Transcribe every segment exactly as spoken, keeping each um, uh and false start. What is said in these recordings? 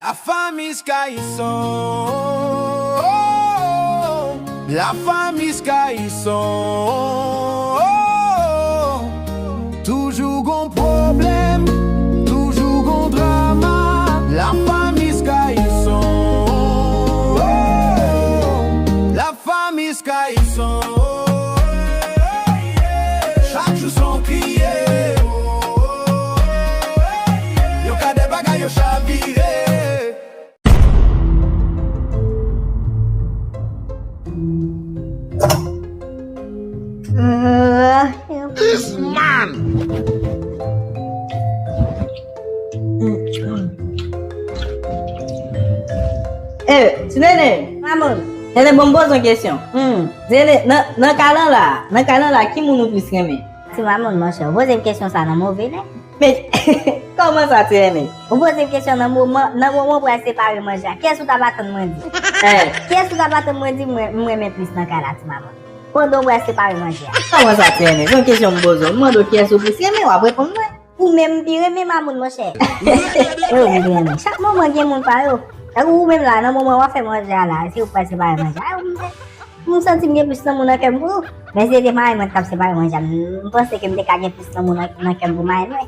La famille Skyson. La famille Skyson. Toujou gon pwoblèm, toujou gon drama. La famille Skyson. La famille Skyson. Chak jou se yon kriye. Yo ka de bagay yo chavire. This man! Eh, ti nene! Mamoun! Nene, bon, m poze yon kesyon. Hmm. Nene, nan, nan kay lan la, nan kay lan la, ki moun ou plis renmen? Ti mamoun, monchè, ou poze m kesyon sa nan move lè. Men, kòman sa, ti nene? Ou poze m kesyon nan moman, nan moman ou pral separe manje a. Kiyès ou t ap atann mwen di? Eh. Kiyès ou t ap atann mwen di mwen, mwen renmen plis nan kay la, ti mamoun? Pandan w pral separe manje a. Kòman sa, ti nene? Se yon kesyon m poze w. M mande w kiyès ou plis renmen, w ap reponn mwen. Ou menm m pi renmen mamoun, monchè. E ou m pi renmen. Chak moman gen moun pa yo. Tankou ou menm la, nan moman w ap fè manje a la, se ou k pral separe manje a. M santi m gen plis lanmou nan kè m pou ou. Men si se te mari mwen ki t ap separe manje a, m, m panse ke m te ka gen plis lanmou nan, nan kè m pou mari mwen.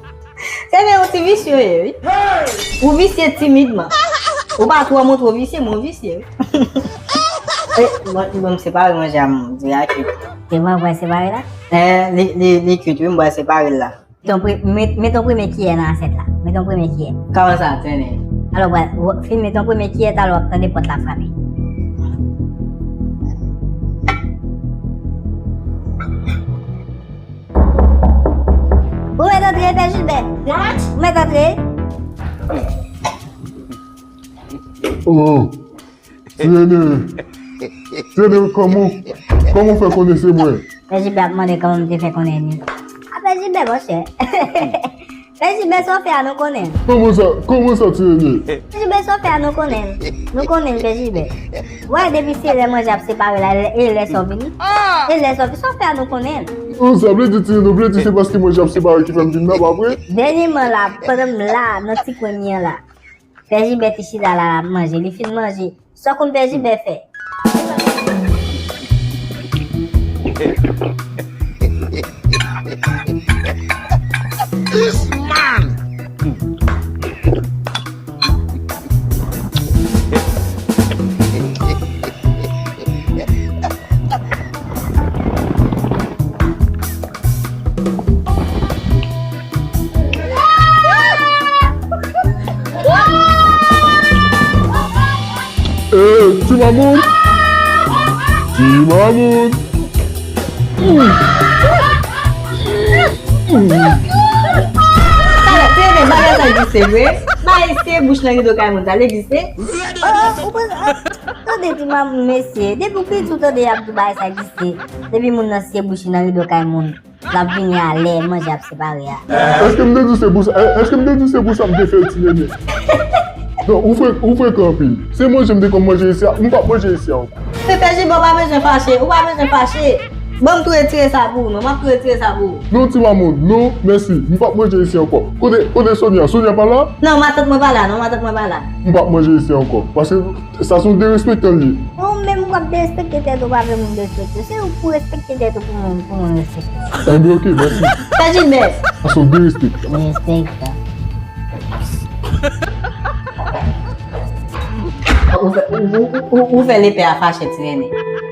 Se men yon ti visye w ye, wi. Ou visye timidman. Ou pa twò montre w visye, men w visye, wi. E, bon, bon, m separe manje a, m di a kit. Se mwen pral separe la? Eh, li, li, li kit, wi, m pral separe l la. Met yon pre-, met, met yon premye kiyè nan asyèt la. Met yon premye kiyè. Kòman sa, tene? Alò, w ap, w ap fin met yon premye kiyè, talè w ap tande pòt la frape. Ou mèt antre, Pè Jilbè. What? Ou mèt antre. Oh. Ti nene, ti nene, kòman, kòman w fè konnen se mwen? Pè Jilbè ap mande kòman m te fè konnen li. A, Pè Jilbè, monchè. Pè Jilbè, sa w fè a, nou konnen l. Kòman sa, kòman sa, ti nene? Pè Jilbè, sa w fè a, nou konnen l. Nou konnen l, Pè Jilbè. Ou wè, depi se lè manje ap separe la, e lè sa w vini. E lè sa w vini, sa w fè a, nou konnen l. Oh, sa vle di, ti nene, ou vle di se paske manje ap separe ki fè m vin la, pa vre? Dènyèman la, pandan m la, nan ti kwen m ye an la. Pè Jilbè te chita la, l ap manje. Li fin manje. Sa w konn Pè Jilbè fè? This man! Eh, ti mamoun! Ti mamoun! Talè, se vre, bagay sa egziste vre. Bagay se bouch nan rido kay moun, sa egziste. Oh, ou panse, oh, tande ti mamoun, mesye. Depi w piti, w tande y ap di bagay sa egziste. Depi moun nan siye bouch li nan rido kay moun, l ap vini a lè manje ap separe a. Èske m te di se pou sa, èske m te di se pou sa m te fè ti nene? Non, ou fre-, ou frekan anpil. Se manje m te konn manje isi a, m p ap manje isi a ankò. Men Pè Jilbè, ou pa bezwen fache, ou pa bezwen fache. Ban m tou retire sa pou ou, non, m ap tou retire sa pou ou. Non, ti mamoun, non, mèsi, m p ap manje isi ankò. Kote, kote Sonia? Sonia pa la? Non, matant mwen pa la, non, matant mwen pa la. M p ap manje isi ankò, paske sa se yon derespektan l ye. Ou menm w ap derespekte tèt ou, pa vle moun derespekte w. Se ou pou respekte tèt ou pou moun, pou moun respekte w. Enben, oke, mèsi. Pè Jilbè. Sa se yon derespektan. Derespektan. Ou fè, ou, ou, ou, ou fè lepè a fache, ti nene.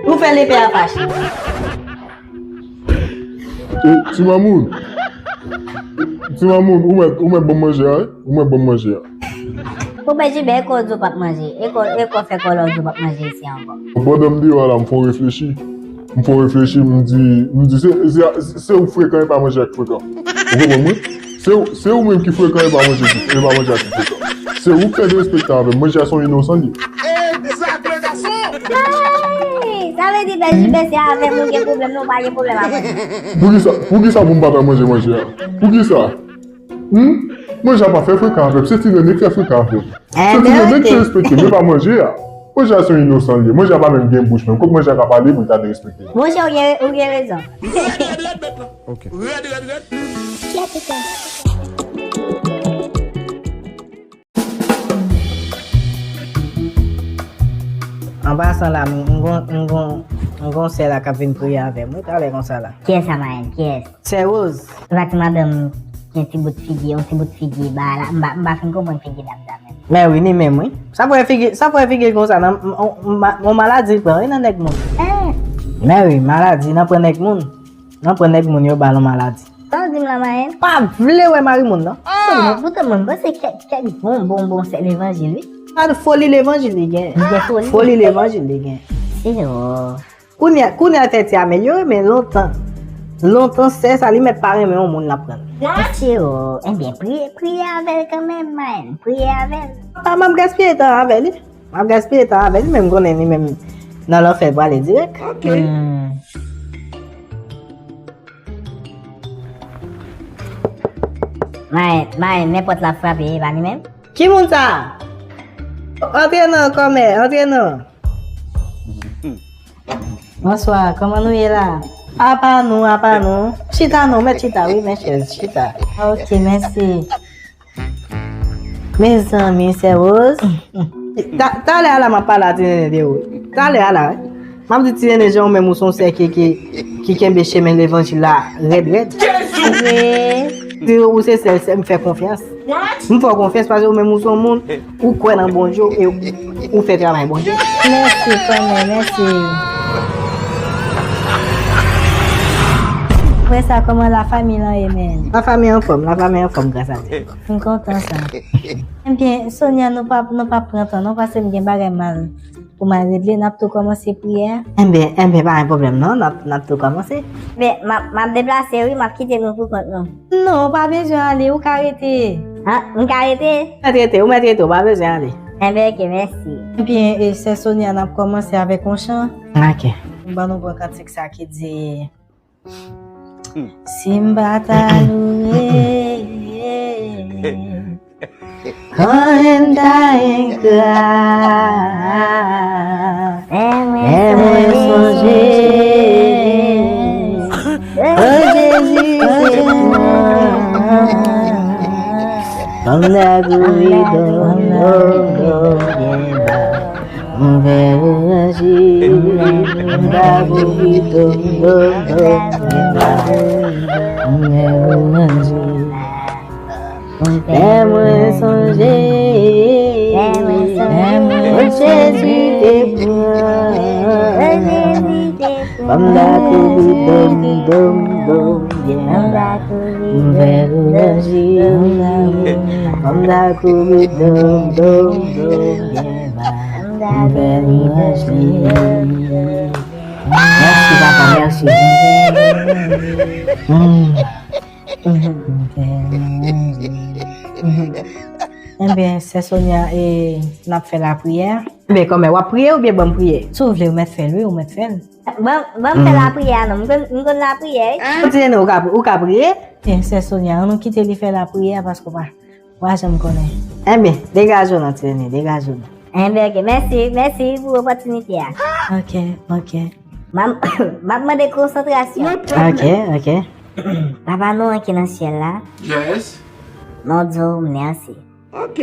Ou fè lepè a fache. E, ti mamoun. Ti mamoun, ou mèt, ou mèt ban m manje a, wi. Ou mèt ban m manje a. Ou Pè Jilbè, e kò w di w p ap manje. E kò, e kò fè kòlè w di w p ap manje isi a ankò. Pandan m deyò a la, m fè w reflechi. M fè w reflechi, m di, m di, se, se, se ou frekan, e pa manje a ki frekan. Ou konprann mwen? Se ou, se ou menm ki frekan, e pa manje ki, e pa manje a ki frekan. Se ou k fè derespektan avè m. Manje a se yon inosan li ye. Egzakteman, gason! Ay! Sa vle di, Pè Jilbè, se avè m ou gen pwoblèm, non, ou pa gen pwoblèm avè m. Poukisa, poukisa pou m pa ta manje manje a? Poukisa? Hmm? Manje a pa fè frekan avè m, se ti nene k fè frekan avè m. Se ti nene k derespekte m, e pa manje a. Manje a se yon inosan li ye. Manje a pa menm gen bouch menm. Kot manje a ka pale pou l ta derespekte m? Monchè, ou gen, ou gen rezon. Ok. Rèd, rèd, rèd. Kiyès ou kwè? An pasan la, m m gon m gon m gon sè la k ap vin priye avè m wi talè konsa la. Kiyès sa, Mayèn? Kiyès? Sè Rose. Se pa ti madanm ki gen ti bout figi, yon ti bout figi ba la. M pa m pa fin konprann figi dam sa menm. Mè wi, ni menm wi. Sa pou wè figi, sa pou wè figi l konsa nan m- m- m- yon maladi l pran wi nan nèg moun. Mè wi, maladi nan pran nèg moun. Nan pran nèg moun yo ba l yon maladi. Sa w di m la, Mayèn? Pa vle wè mari moun nan. Poutan mwen panse kèk kèk bon bon bon sè levanjil wi. Pa foli levanjil li gen. Li gen foli. Foli levanjil li gen. Senyè. Kounye a, kounye a tèt li amelyore, men lontan, lontan sè sa li mèt pa renmen yon moun l ap pran. Mesye o, enben, priye, priye avè l kanmenm, man. Priye avè l. Pa m ap gaspiye tan avè li. M ap gaspiye tan avè li, men m konnen li menm nan lanfè l prale dirèk. Ok. Hmm. Mayen, mayen, nenpòt la frape, e pa li menm? Ki moun sa? Antre non, kòmè, antre non. Bonswa, kòman nou ye la? Apa nou, apa nou. Chita non, mèt chita, wi, men chèz, chita. Ok, mèsi. Mezanmi, sè Rose. Ta- Talè a la, m ap pale a Ti Nene de ou. Talè a la, wi. M ap di Ti Nene jan ou menm ou se yon sè ki, ki, ki kenbe chemen levanjil la rèd, rèd. Wi. Di ou se sèl sè m fè konfyans. M fè w konfyans paske ou menm ou se yon moun, ou kwè nan Bondye e ou fè travay Bondye. Mèsi, kòmè, mèsi. Apre sa, kòman lafanmi lan ye, menn? Lafanmi anfòm, lafanmi anfòm, gras a Dye. M kontan sa. Ebyen, Sonia, nou p ap, nou p ap pran tan, non, paske m gen bagay m al pou m al regle, n ap tou kòmanse priyè a. Enben, enben, pa gen pwoblèm non, n ap, n ap tou kòmanse. Men, m ap, m ap deplase wi, m ap kite nou pou kont nou. Non, ou pa bezwen ale, ou ka rete. Ha, m ka rete? Ou mèt rete, ou mèt rete, ou pa bezwen ale. Enben, ok, mèsi. Ebyen, e, sè Sonia, n ap kòmanse avèk yon chan. Ok. M ban nou pran kantik sa ki di, Si m pa ta louwe, konnen m ta engra. Lè mwen sonje, o Jezi, se mwen. Kòm lakou ridon, ridon, ridon, byen ba. M fè ou raji, m pa pou pito, m do, m do, m pa pou m fè ou raji. Fè mwen sonje, fè mwen sonje, Jezi te pran. Fè m ta kouri dom, dom, dom, byen ba. M fè ou raji, fè m ta kouri dom, dom, dom, byen ba. M fè ou raji. Mèsi, papa, mèsi. Hmm. Enben, sè Sonia, e, n ap fè lapriyè. Enben, kòmè, w ap priye oubyen ban m priye? Si w vle, ou mèt fè l, wi, ou mèt fè l. Ban, ban m fè lapriyè a non, m konn, m konn lapriyè wi. Ti nene, ou ka, ou ka priye? Byen, sè Sonia, ann nou kite li fè lapriyè a paske w pa, w pa janm konnen. Enben, degaje w non, ti nene, degaje w non. Enben, ok, mèsi, mèsi pou opòtinite a. Ok, ok. M ap, m ap mande konsantrasyon. Ok, ok. Papa nou an ki nan syèl la. Yes. Mwen di w mèsi. Ok.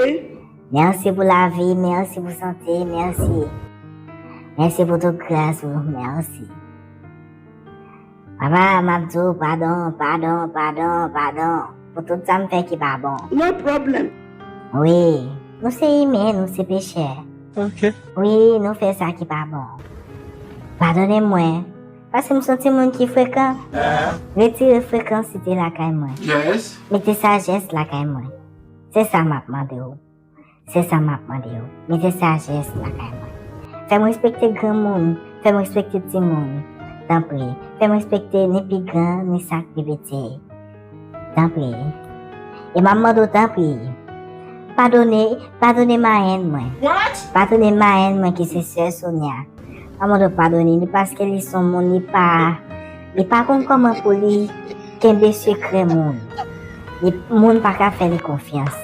Mèsi pou lavi, mèsi pou sante, mèsi. Mèsi pou tout gras ou, mèsi. Papa, m ap di w padon, padon, padon, padon pou tout sa m fè ki pa bon. No problem. Wi, nou se imen, nou se pechè. Ok. Wi, nou fè sa ki pa bon. Padone mwen, paske m se yon timoun ki frekan. Retire frekansite lakay mwen. Yes. Mete sajès lakay mwen. Se sa m ap mande w. Se sa m ap mande w. Mete sajès lakay mwen. Fè m respekte granmoun, fè m respekte timoun. Tanpri, fè m respekte ni pi gran, ni sa k pi piti. Tanpri. E m ap mande w tanpri. Padone, padone marenn mwen. What? Padone marenn mwen ki se sè Sonia. M ap mande w padone li paske li se yon moun, li pa, li pa konn kòman pou li kenbe sekrè moun. Li, moun pa ka fè li konfyans.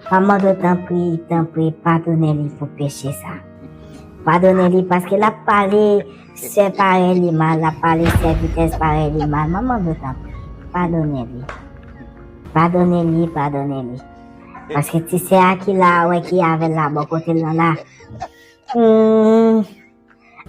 M ap mande w tanpri, tanpri, padone li pou peche sa. Padone li paske l ap pale sè parèy li mal, l ap pale sèvitès parèy li mal. M ap mande w tanpri, padone li. Padone li, padone li. Paske ti sè a ki la a, wè ki avè l la bò kote l lan la. Hmm.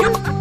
Yep.